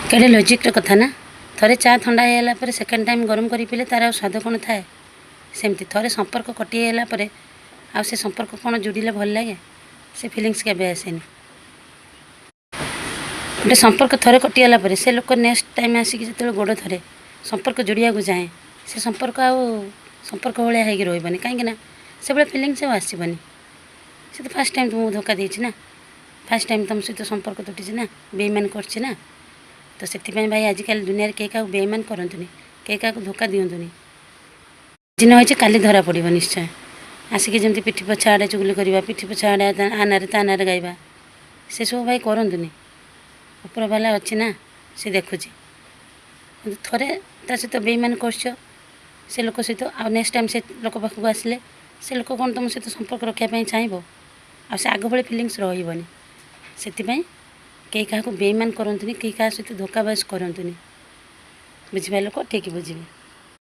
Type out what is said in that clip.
କେଡ଼େ ଲଜିକ୍ର କଥା ନା? ଥରେ ଚା ଥଣ୍ଡା ହେଇଗଲା ପରେ ସେକେଣ୍ଡ ଟାଇମ୍ ଗରମ କରି ପିଇଲେ ତା'ର ଆଉ ସ୍ୱାଦ କ'ଣ ଥାଏ? ସେମିତି ଥରେ ସମ୍ପର୍କ କଟିଗଲା ପରେ ଆଉ ସେ ସମ୍ପର୍କ କ'ଣ ଯୋଡ଼ିଲେ ଭଲ ଲାଗେ? ସେ ଫିଲିଙ୍ଗସ୍ କେବେ ଆସେନି। ଗୋଟେ ସମ୍ପର୍କ ଥରେ କଟିଗଲା ପରେ ସେ ଲୋକ ନେକ୍ସଟ ଟାଇମ୍ ଆସିକି ଯେତେବେଳେ ଗୋଡ଼ ଧରେ, ସମ୍ପର୍କ ଯୋଡ଼ିବାକୁ ଚାହେଁ, ସେ ସମ୍ପର୍କ ଆଉ ସମ୍ପର୍କ ଭଳିଆ ହେଇକି ରହିବନି। କାହିଁକି ନା ସେଭଳିଆ ଫିଲିଙ୍ଗସ୍ ଆଉ ଆସିବନି। ସେ ତ ଫାର୍ଷ୍ଟ ଟାଇମ୍ ତୁମକୁ ଧୋକା ଦେଇଛି ନା, ଫାର୍ଷ୍ଟ ଟାଇମ୍ ତୁମ ସହିତ ସମ୍ପର୍କ ତୁଟିଛି ନା, ବେଇମାନ କରିଛି ନା। ତ ସେଥିପାଇଁ ଭାଇ, ଆଜିକାଲି ଦୁନିଆରେ କେହି କାହାକୁ ବେଇମାନ କରନ୍ତୁନି, କେହି କାହାକୁ ଧୋକା ଦିଅନ୍ତୁନି। ଆଜି ନ ହେଇଛି, କାଲି ଧରା ପଡ଼ିବ ନିଶ୍ଚୟ। ଆସିକି ଯେମିତି ପିଠି ପଛ ଆଡ଼େ ଚୁଗୁଲି କରିବା, ପିଠି ପଛ ଆଡ଼େ ଆ ନାଁରେ ତା ନାଁରେ ଗାଇବା, ସେସବୁ ଭାଇ କରନ୍ତୁନି। ଉପର ବାଲା ଅଛି ନା, ସେ ଦେଖୁଛି। କିନ୍ତୁ ଥରେ ତା ସହିତ ବେଇମାନ କରୁଛ ସେ ଲୋକ ସହିତ, ଆଉ ନେକ୍ସଟ ଟାଇମ୍ ସେ ଲୋକ ପାଖକୁ ଆସିଲେ ସେ ଲୋକ କ'ଣ ତୁମ ସହିତ ସମ୍ପର୍କ ରଖିବା ପାଇଁ ଚାହିଁବ? ଆଉ ସେ ଆଗ ଭଳି ଫିଲିଙ୍ଗସ୍ ରହିବନି। ସେଥିପାଇଁ କେହି କାହାକୁ ବେଇମାନ କରନ୍ତୁନି, କେହି କାହା ସହିତ ଧୋକାବାଜ କରନ୍ତୁନି। ବୁଝିବା ଲୋକ ଠିକ୍ ବୁଝିବେ।